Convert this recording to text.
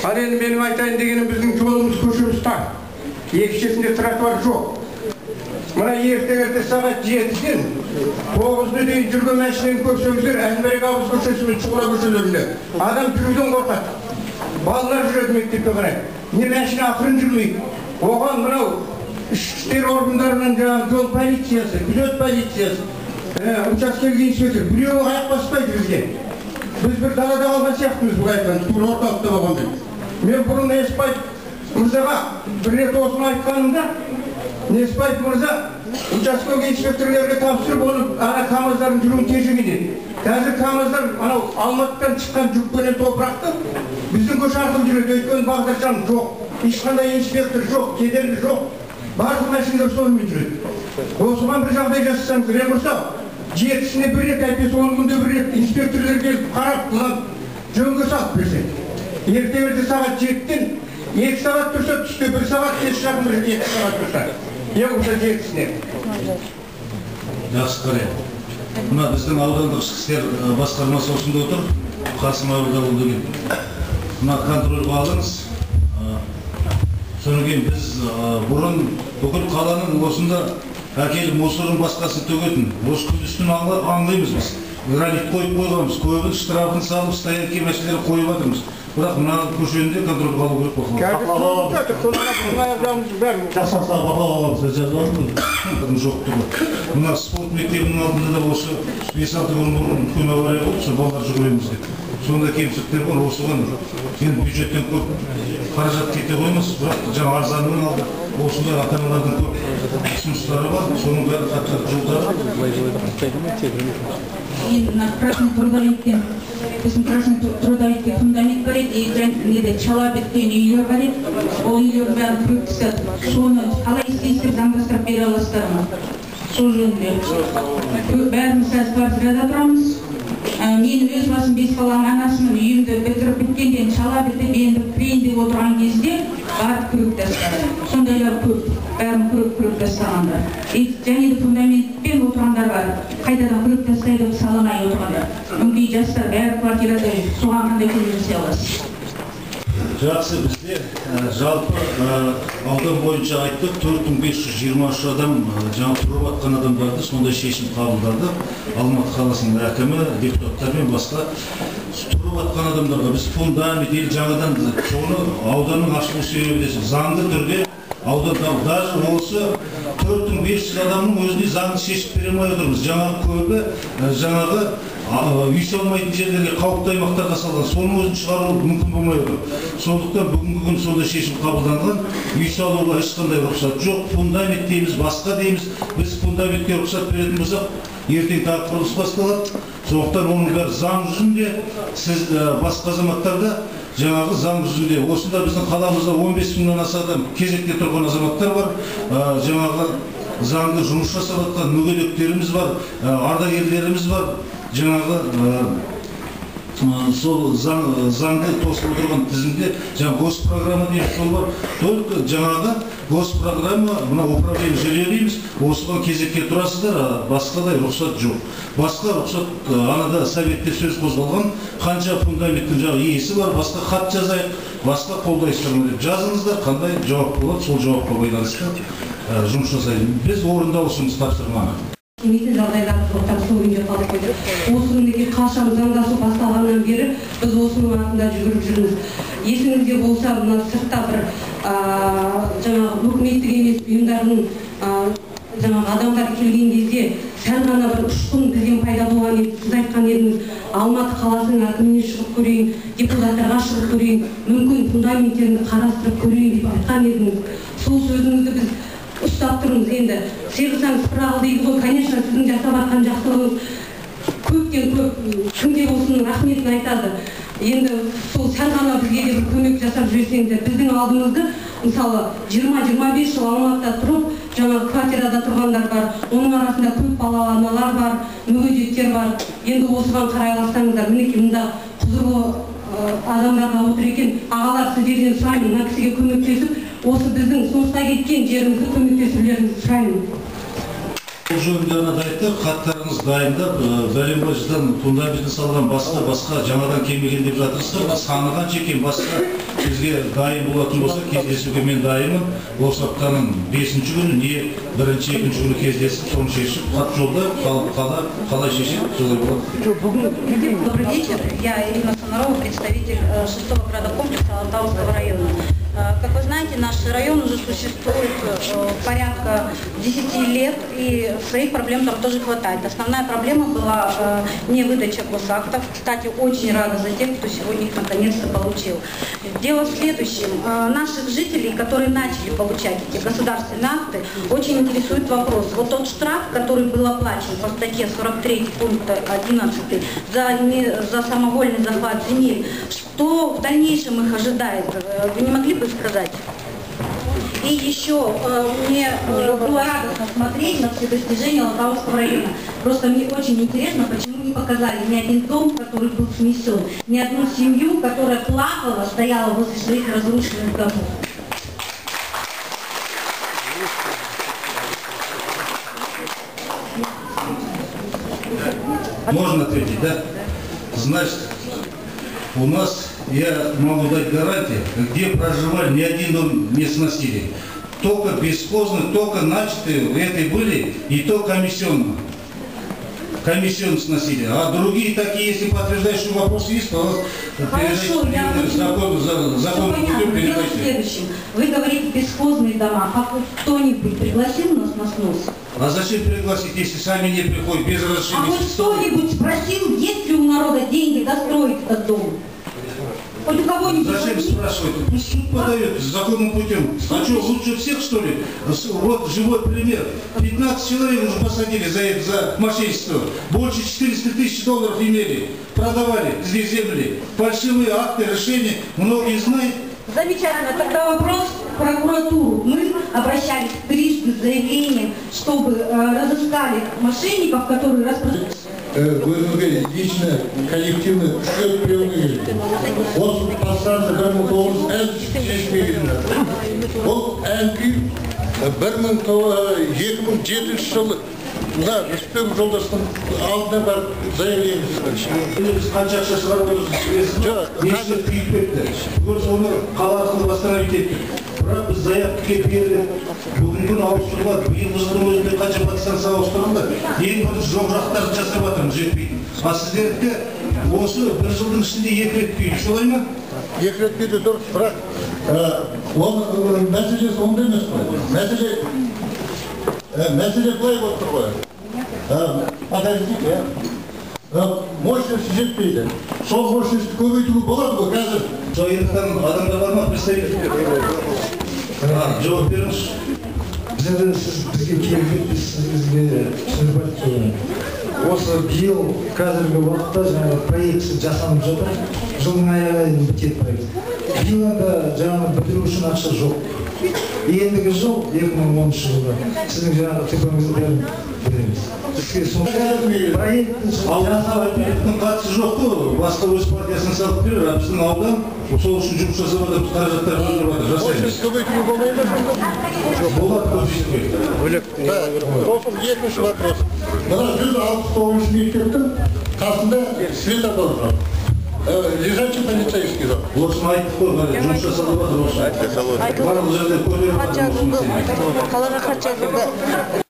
Ал енді менің айтайын дегенім, біздің жолымыз, көшеміз тар. Екі шетінде тротуар жоқ. Мына ерте сағат 7-ден 9-на дейін жүрген машинаны көрсеңіздер, Әнберек Абыз көшесі мен Шұғыла көшелерінде адам жүруден қорқады. Балалар жүреді мектепке қарай. Не машина ақырын жүрмейді. Оған мынау ішкі істер органдарынан жаңағы жол полициясы, күзет полициясы, учаскелік инспектор біреуі аяқ баспайды бізге. Біз бір далада қалған сияқтымыз, былай айтқанда, тура орталықта болғанда. Мен бұрын Неспаев мырзаға бір рет осыны айтқанымда, Неспаев мырза учаскелік инспекторлерге тапсырып, оны ана КамАЗдардың жүруін тежеген еді. Қазір КамАЗдар анау Алматыдан шыққан жүкпенен топырақты біздің көше арқылы жүреді, өйткені бағдаршам жоқ, ешқандай инспектор жоқ, кедергі жоқ. Барлық машиналар сонымен жүреді. Осыған бір жағдай жасасаңыз, мырза, 7-сіне бір рет, әйтпесе 10 күнде бір рет инспекторлер келіп қарап, мына жөнге салып берсе. Ерте сағат 7-тен 2 сағат тұрса, түсте 1 сағат, кеш жақын бір 2 сағат тұрса. Ең болмаса 7-сіне. Жақсы қарай. Мына біздің аудандық ішкі істер басқармасы осында отыр. Қасым Әбдіұлы деген. Мына контрольға алыңыз. Содан кейін біз бұрын бүкіл қаланың осында әкеліп мусорын басқасын төгетін. Осы күндізтүні аңдаймыз біз. Гранит қойып қойғанбыз, көбін штрафын салып, стоянка мәселелері қойып жатырмыз. Бірақ мына көшені де контрольға алу керек бақылау. Жоқтығы. Мына спорт мектебінің алдында да осы 5-6 күн бұрын үлкен авария болды, сол балалар жүгіреміз деп. Сондай кемшіліктер бар, осыған енді бюджеттен көп қаражат кете қоймас, бірақ жаңа арзанымен алды. Осындай ата-аналардың көп ұсыныстары бар, соның бәрі хаттар жолдары. Енді мына Красный трудовиктен, біздің Красный трудовикте фундамент бар еді, неде шала біткен үйлер бар еді, ол үйлердің бәрін күреп тастады. Соны қалай істейсіздер, заңдастырып бере аласыздар ма? Сол жөнінде. Бәріміз қазір квартирада тұрамыз. Мен өз басым 5 баланың анасымын, үйімді бітіріп біткеннен шала бітіп, енді бітірейін деп отырған кезде барып күреп тастады. Сондайлар көп, бәрін күреп тастағандар. Және де фундаментпен отырғандар бар, қайтадан күреп тастайды деп саламай отырғандар. Өңкей жастар бәрі квартирада, соған қандай көмек жасай аласыз? Жақсы, бізде жалпы аудан бойынша айттық, 4523 адам жаңа тұрып атқан адамдарды сондай шешім қабылдады. Алматы қаласының әкімі, депутаттар мен басқа тұрып атқан адамдарға біз фундамент или жаңадан соны ауданның ашылу себебі десе, заңды түрде аудан даже осы 4500 адамның өзіне заңды шешіп бере алмай отырмыз. Жаңағы көбі жаңағы үй салмайтын жерлерге, қауіпті аймақтарға салған, соның өзін шығару мүмкін болмай отыр. Сондықтан бүгінгі күн сондай шешім қабылданған, үй салуға ешқандай рұқсат жоқ, фундамент дейміз, басқа дейміз. Біз фундаментке рұқсат беретін болсақ, ертең тағы құрылыс басталады. Сондықтан оның бәрі заң жүзінде, сіз басқа азаматтар да жаңағы заң жүзінде. Осында біздің қаламызда 15 мыңнан аса адам кезекте тұрған азаматтар бар, жаңағы заңды жұмыс жасап жатқан мүгедектеріміз бар, ардагерлеріміз бар, жаңағы сол заңды тосып отырған тізімде жаңа госпрограмма деген сол бар. Только жаңағы госпрограмма, мына управление жилье дейміз, осыған кезекке тұрасыздар, басқадай рұқсат жоқ. Басқа рұқсат анада советте сөз қозғалған, қанша фундаменттің жаңағы иесі бар, басқа хат жазайық, басқа қолдайсыздар ма деп жазыңыздар, қандай жауап болады, сол жауапқа байланысты жұмыс жасайды. Біз орындаушымыз тапсырманы. Келмейтін жағдайлар тоқтап сол күйінде қалып қойды. Осы күнге қашан заңдасу басталғаннан бері біз осының артында жүгіріп жүрміз. Есіңізде болса, мына сыртта бір жаңағы үкіметтік емес ұйымдардың жаңағы адамдар келген кезде сәл ғана бір ұшқын бізден пайда болған еді. Сіз айтқан едіңіз, Алматы қаласының әкіміне шығып көрейін, депутаттарға шығып көрейін, мүмкін фундаменттерін қарастырып көрейін деп айтқан едіңіз. Сол сөзіңізді біз ұстап тұрмыз. Енді сиғысаң сыпырағыл дейді ғой, конечно, сіздің жасап жатқан жақсылығыңыз көптен көп, кімде болсын рахметін айтады. Енді сол сәл ғана бізге де бір көмек жасап жіберсеңіздер, біздің алдымызды мысалы 20-25 жыл Алматыда тұрып, жаңағы квартирада тұрғандар бар, оның арасында көп балалы аналар бар, мүгедектер бар. Енді осыған қарай алсаңыздар, мінекей мында құзырлы адамдар да отыр екен. Ағалар, сіздерден сұраймын, мына кісіге көмектесіп, осы біздің соғыста кеткен жерімізді көмектесулеріңізді сұраймын. Бұл жөнінде ана айттық, хаттарыңыз дайындап, бәленбай жылдан фундаментін салған басқа жаңадан келмеген деп жатырсыздар. Саны қанша екен, басқа бізге дайын болатын болса, кездесуге мен дайынмын. Осы аптаның 5-ші күні, не 1-ші, 2-ші күні кездесіп, соны шешіп, хат жолдап, қалай шешеді, солай болады. Добрый вечер. Я Ирина Сонарова, представитель 6-го градокомплекса Алатауского района. Как вы знаете, наш район уже существует порядка 10 лет, и своих проблем там тоже хватает. Основная проблема была невыдача госактов. Кстати, очень рада за тех, кто сегодня их наконец-то получил. Дело в следующем. Наших жителей, которые начали получать эти государственные акты, очень интересует вопрос. Вот тот штраф, который был оплачен по статье 43 пункта 11 за самовольный захват земель, что в дальнейшем их ожидает? Вы не могли бы сказать? И еще мне было радостно смотреть на все достижения Алатауского района. Просто мне очень интересно, почему не показали ни один дом, который был снесен, ни одну семью, которая плакала, стояла возле своих разрушенных домов. Можно ответить, да? Значит, у нас, я могу дать гарантию, где проживали, ни один дом не сносили. Только бесхозно, только начатые этой были, и то комиссионно. Комиссионно сносили. А другие такие, если подтверждающие вопросы есть, пожалуйста, передайте закон путем передайте. Дело в следующем. Вы говорите бесхозные дома, а хоть кто-нибудь пригласил нас на снос? А зачем пригласить, если сами не приходят, без разрешения? А хоть кто-нибудь спросил, есть ли у народа деньги достроить этот дом? Хоть у кого-нибудь. Зачем спрашивать? Пусть суд подает законным путем. А что, лучше всех, что ли? Вот живой пример. 15 человек уже посадили за это, за мошенничество. Больше 400 тысяч долларов имели. Продавали здесь земли. Фальшивые акты, решения. Многие знают. Замечательно. Тогда вопрос в прокуратуру. Мы обращались трижды с заявлением, чтобы разыскали мошенников, которые распространяют. Өзімізге лично коллективный күштеп біреуіне керек. Осы подстанция 1900 әлі шешпеген. Бұл ән-күй 2007 жылы мына Рысбек жолдастың алдына барып заявление түсті. Біз қанша ақша шығарып отырмыз? Жоқ, қазір күйіп кетті. Бүгін соны қала арқылы восстановить еттік. Бірақ біз заявка келіп бердік. Бүгінгі күні ауыстырылады. Биылғы жылдың өзінде қанша подстанция ауыстырылды. Ең бірінші жоқ жақтарды жасап жатырмыз, жетпейтін. А сіздердікі осы бір жылдың ішінде 2 рет күйді, солай ма? 2 рет күйді, дұрыс, бірақ оның мәселесі онда емес қой. Мәселе былай болып тұр ғой. Подождите, мощность жетпейді. Сол мощностьті көбейтуге болады ғой қазір. Жайықтан адамдар бар ма, представитель? Жауап беріңізші. Біз енді сіз бізге келіп, біз сізге түсіндіріп айттық. Осы биыл қазіргі уақытта жаңағы проектісі жасалынып жатыр. Жылдың аяғына дейін бітеді проект. Биыл енді жаңағы бітіру үшін ақша жоқ. Ендігі жыл 2010 жылы сіздің жаңағы ТП-ңізді бәрін бітіреміз. Бізге сол проектті Ауданның қатысы жоқ қой, басқа өз партиясын салып берер, а біздің аудан сол үшін жұмыс жасап жатыр, қаражаттар бөлініп жатыр, жасаймыз. Көбейтуге болмай ма сонда? Болады көбейтуге. Сосын екінші вопрос. Мына 169 мектептің қасында светофор жоқ. Лежачий полицейский жоқ. Осыны айттық қой, жұмыс жасалып жатыр осы. Барлық жерде көтеріп жатыр осы мәселені. Қалаға хат жазылды.